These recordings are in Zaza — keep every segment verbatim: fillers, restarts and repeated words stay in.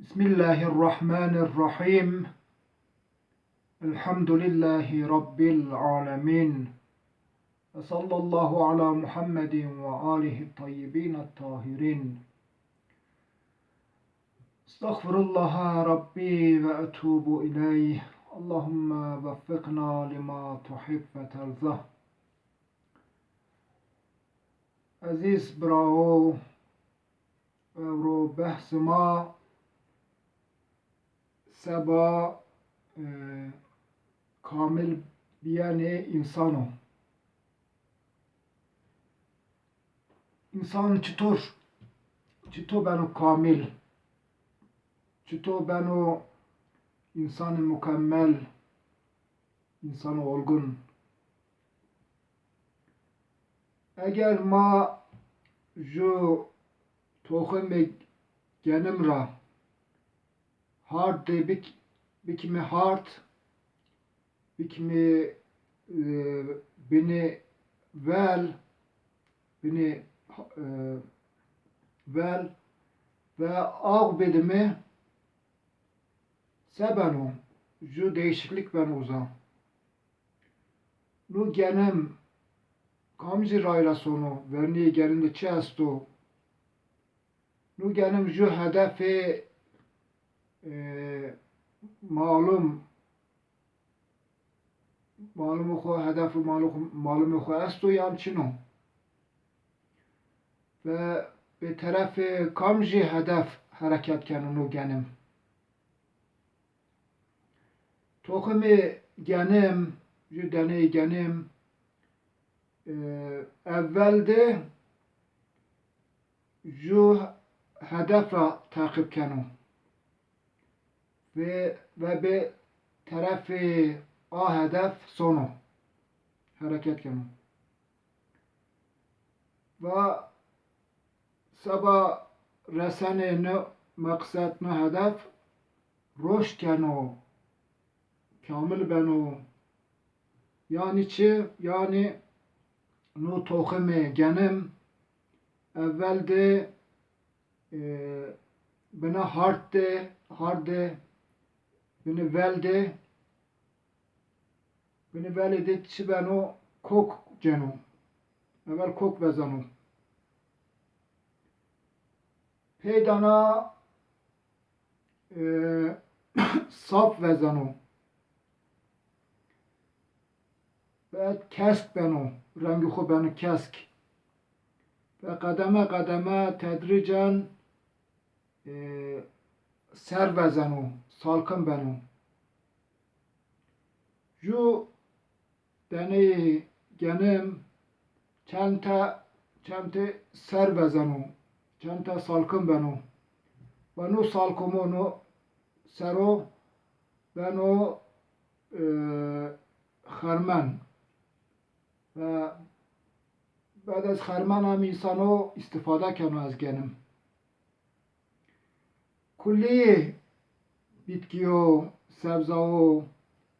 بسم الله الرحمن الرحيم. الحمد لله رب العالمين. وصلى الله على محمد وآله الطيبين الطاهرين. أستغفر الله ربي وأتوب إليه. اللهم وفقنا لما تحب وترضى. Ezîz birawo, ewro behsê ma seba, e, kamil bîyenê însan o. Însan çitor, çito beno kamil? Çito beno însanê mukemmel, însanê olgun? Eger ma ju toximê genim ra hard de bik-, bikimê hard, bikimê, e, binê vel, binê, e, vel ve ağ bidimê, se beno? Ju değişiklik beno uza. Nu genim kamcî ray ra sono? Vernîyê genim de çi esto? Nu genim ju hedefê, e, malum, malumê xo, hedefê malum-, malumê xo esto yan çin o? Ve bi terefê kamcî hedef hereket keno nu genim? Toximê genim, ju deneyê genim, e, ewel de ju hedef ra teqîb keno. Ve, ve bi terefê a hedef sono, hereket keno. Va seba resenê no meqsed, no hedef roşt keno, kamil beno. Yanî çi? Yanî no toximê genim ewel de, e, bina hard de, hard de, bini vel de, bini velê de çi beno? Kok ceno. Ewel kok vezeno. Peydana, e, saf vezeno. Ve kesk beno, rengê xo beno kesk. Ve qedeme qedeme tedrîcen, e, ser vezeno, salkin beno. Ju deneyê genim çente, çente ser vezeno, çente salkin beno. Ve no salkimo, no sero beno, e, xermen. Ve bad ez xermen hem însano îstîfade keno ez genim. Kulî bitkîyo, sebzawo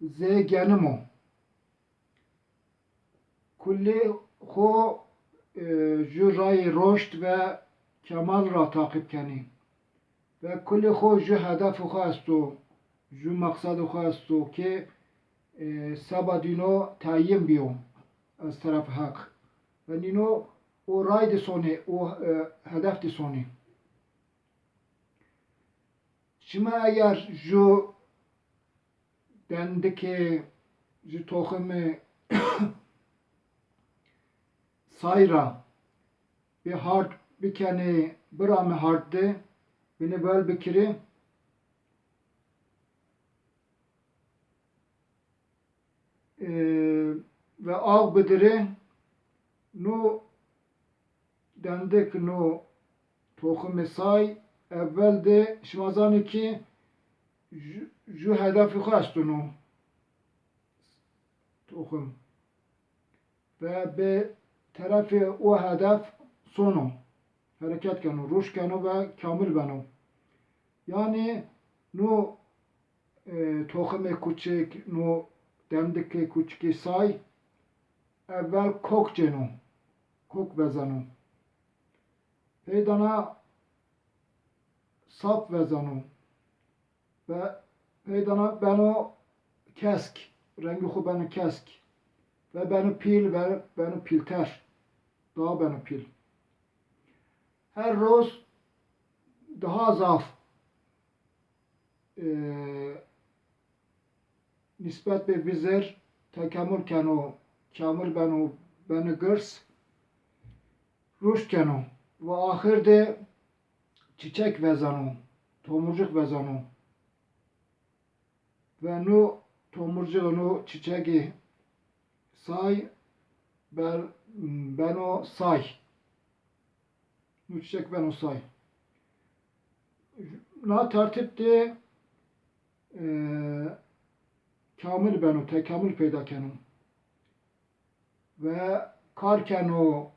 zê genim o. Kulî xo, e, ju rayê roşt ve kemal ra taqîb kenî. Ve kulî xo ju hedefê xo esto, ju meqsedê xo esto ke, e, seba dîno teyîn bîyo ez terefê Heq. Ve nîno o ray de sonê, o, e, hedef de sonê. Şima eger ju dendikê, ju toximê say ra bi hard bikenê, biramê hard de, bini vel bikirê, e, ve ağ bidirê, no dendik, no toximê say, ewel de şima zanê ki ju, ju hedefê xo esto no toxim. Ve bi terefê o hedef sono, hereket keno, ruşt keno ve kamil beno. Yanî no, e, toximê kuçik, no dendikê kuçikê say ewel kok cêno, kok vezeno. Peydana sap vezeno. Ve peydana beno kesk, rengê xo beno kesk. Ve beno pîl, ve beno pîlter. Daha beno pîl. Her roz daha zaf, e, nisbet be vizêr tekemul keno, kamil beno, beno girs, ruşt keno. Ve axir de çiçek vezeno, tomurcik vezeno. Ve no tomurcik, no çiçekî say, ber-, beno say. No çiçek beno say. Na tertîb de, e, kamil beno, tekamul peyda keno. Ve kar keno,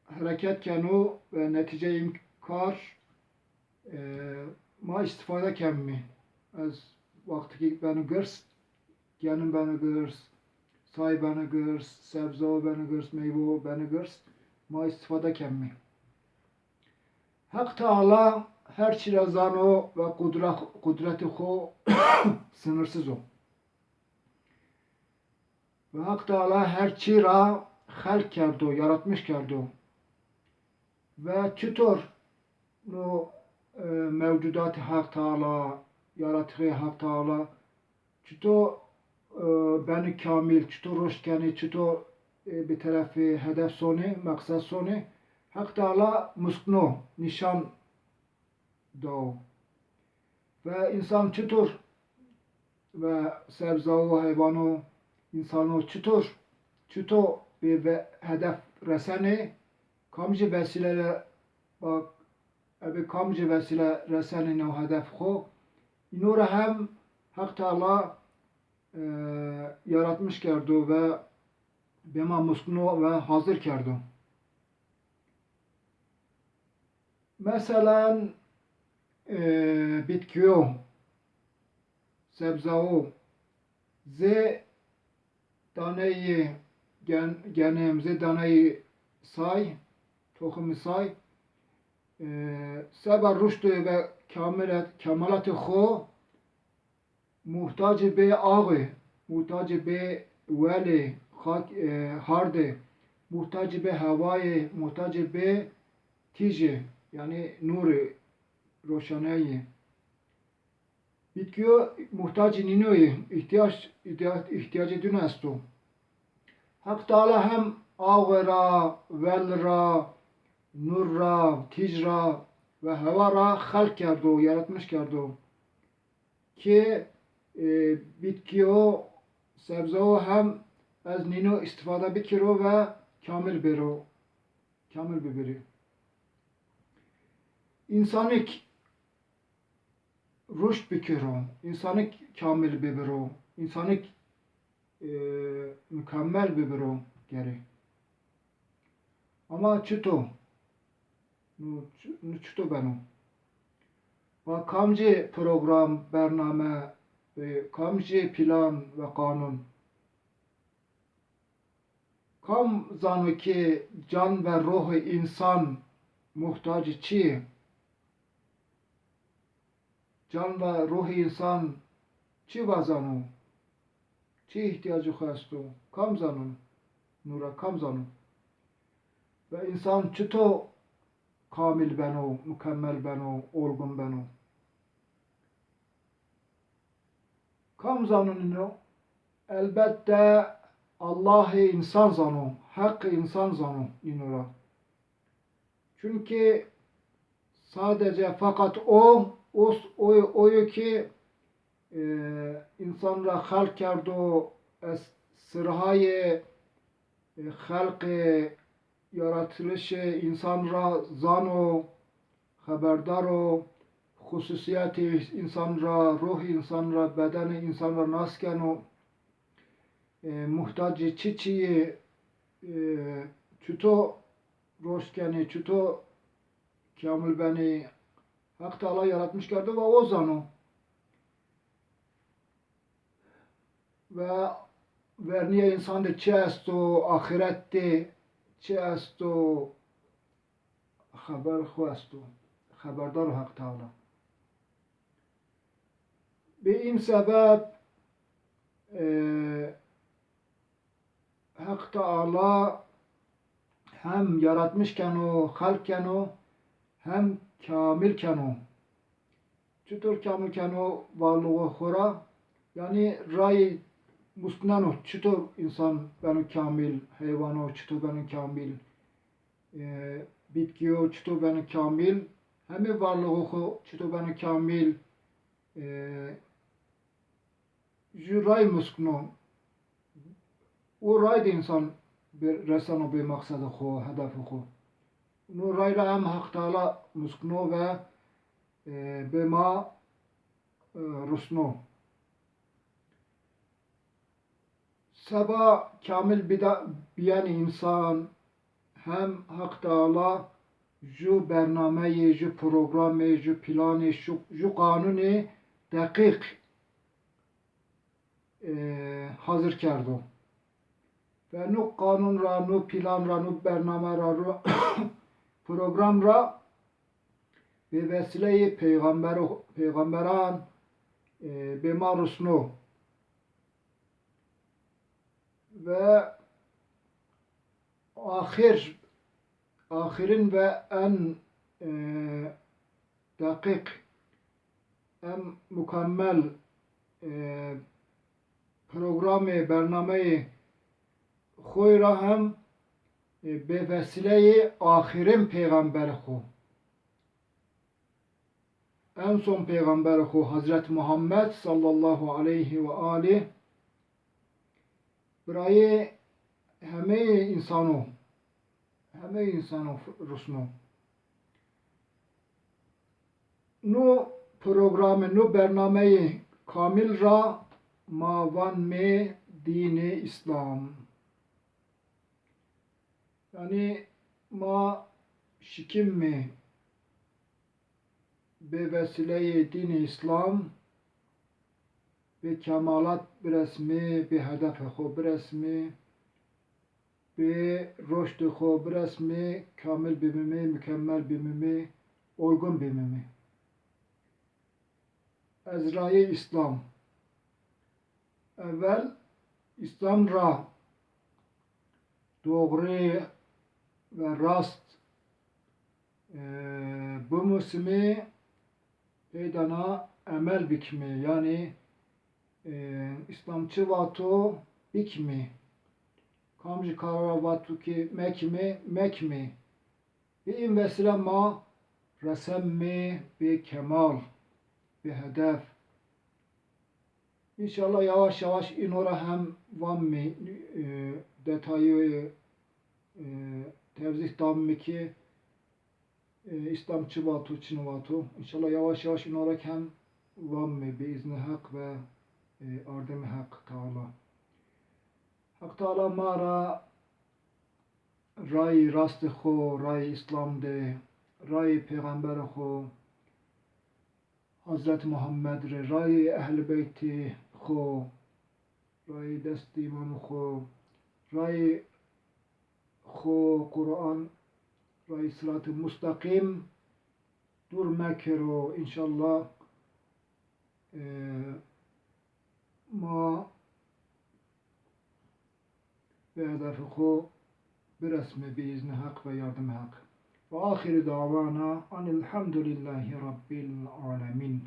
hereket keno ve netîceyê in kar, e, ma îstîfade kemî. Ez wextî ke beno girs, genim beno girs, say beno girs, sebzawo beno girs, meywawo beno girs, ma îstîfade kemî. Heq Teala her çî ra zano ve qudra-, qudretê xo sınırsız o. Ve Heq Teala her çî ra xelq kerdo, yaratmış kerdo. Ve çitor no, e, mewcudatê Heq Teala, yaratixê Heq Teala, çito, e, benî kamîl, çito roşt kenî, çito, e, bi terefê hedef sonî, meqsed sonî, Heq Teala muskno, nîşan dao. Ve însan çitur ve sebzawo, heywano, însano çitur, çito bi ve hedef resenê, kamcî vesîle ra, bak, ebe kamcî vesîle resenê no hedef xo, îno ra hem Heq Teala, e, yaratmış kerdo ve bê ma muskno ve hazir kerdo. Meselen, e, bitkîyo, sebzawo, zê daneyî gen-, genim, zê daneyî say, toximî say, e, seba ruştê ve kamile-, kemalatê xo muhtacê bê axê, muhtacê bê welê, xak-, e, hardê, muhtacê bê hewayê, muhtacê bê tîjê, yanî nûrê, roşaneyî. Bitkîyo muhtacê nîno yê, îhtîyac, îhtîya-, îhtîyacê dûn esto. Heq Teala hem axê ra, wel ra, nûr ra, tîj ra ve hewa ra xelq kerdo, yaratmış kerdo. Ki, e, bitkîyo, sebzawo hem ez nîno îstîfade bikiro ve kamil bêro, kamil bibirî. Însanik ruşt bikiro, însanik kamil bibiro, însanik, e, mukemmel bibiro gerê. Ama çito? Nu, nu çito beno? Va kamcî program, bername, e, kamcî plan ve qanun? Kam zano ki can ve ruhê însan muhtacê çi yê? Can ve ruhê însan çi vazano? Çi îhtîyacê xo esto? Kam zano? Nura kam zano? Ve însan çito kamil beno, mukemmel beno, olgun beno? Kam zano nîno? Elbette Allahê însan zano, Heqê însan zano nîno ra. Çunke sadece fakat o, o, o, o yo ki, e, însan ra xelq kerdo, es-, sirhayê, e, xelqê, yaratılışê însan ra zano, xeberdar o, xususîyetê însan ra, ruhê însan ra, bedenê însan ra nas keno. E, muhtacê çi çi yê, e, çito roşt kenê, çito kamil benê. Heq Teala yaratmış kerdo ve o zano. Ve vernîya însan de çi esto, axiret de çi esto, xeber xo esto. Xeberdar o Heq Teala. Bi în sebeb, e, Heq Teala hem yaratmış keno, xelq keno, hem kamil keno. Çitor kamil keno varlığı xo ra? Yanî ray muskneno, çitor insan beno kamil, heywano çitor beno kamil, e, bitkiyo çitor beno kamil, hemê varlığı xo çitor beno kamil, e, ju ray muskno. O ray de insan bi-, reseno bê maqsedê xo, hedefê xo. No ray ra hem Heq Teala muskno ve, e, bê ma, e, rusno. Seba kamil bida-, biyenê insan, hem Heq Teala ju bernameyê, ju programê, ju planê, ju, ju qanunê deqîq, e, hazir kerdo. Ve no qanun ra, no plan ra, no bername ra, no program ra bê vesîleyê peyxamber-, peyxamberan, e, bê ma rusno. Ve axir, axirin ve en, e, deqîq, en mukemmel, e, programê, bernameyê xo ra hem, e, bê vesîleyê axirin peyxamberê xo, en son peyxamberê xo Hezret Muhammed sallallahu aleyhi ve alih, birayê hemeyê însano, hemeyê însano f-, rusno. No programê, no bernameyê kamil ra ma vanmê dînê Îslam. Yanî ma şikînmê bê vesîleyê dînê Îslam bê kemalat biresmê, bê hedefê xo biresmê, bê roşdê xo biresmê, kamil bimimê, mukemmel bimimê, olgun bimimê. Ez rayê Îslam. Evel Îslam ra doğru ve rast, e, bimusimê, peydana emel bikimê. Yanî, e, Îslam çi vato bikimê. Kamjî kara ra vato ki mekimê, mekimê. Bi în vesîle ma resemê bê kemal, bê hedef. Înşallah yavaş yavaş îno ra hem vanmê, e, detayî, e, tevzîh damê ki, e, Îslam çi vato, çi nivato. Înşallah yavaş yavaş îno ra hem vanmê bi îznê Heq ve, e, ardemê Heq Teala. Heq Teala ma ra rayî rastê xo, rayî Îslam de, rayî peyxamberê xo Hezret Muhammed rê, rayî ehlî beytê xo, rayî destê îmamê xo, rayî xo Quran, rayî siratê musteqîm dûr mekero. Înşallah, e, ma bi hedefê xo biresmê bi îznê Heq ve yardimê Heq. Ve axirî dawana anilhemdulîllahî Rabbîl alemîn.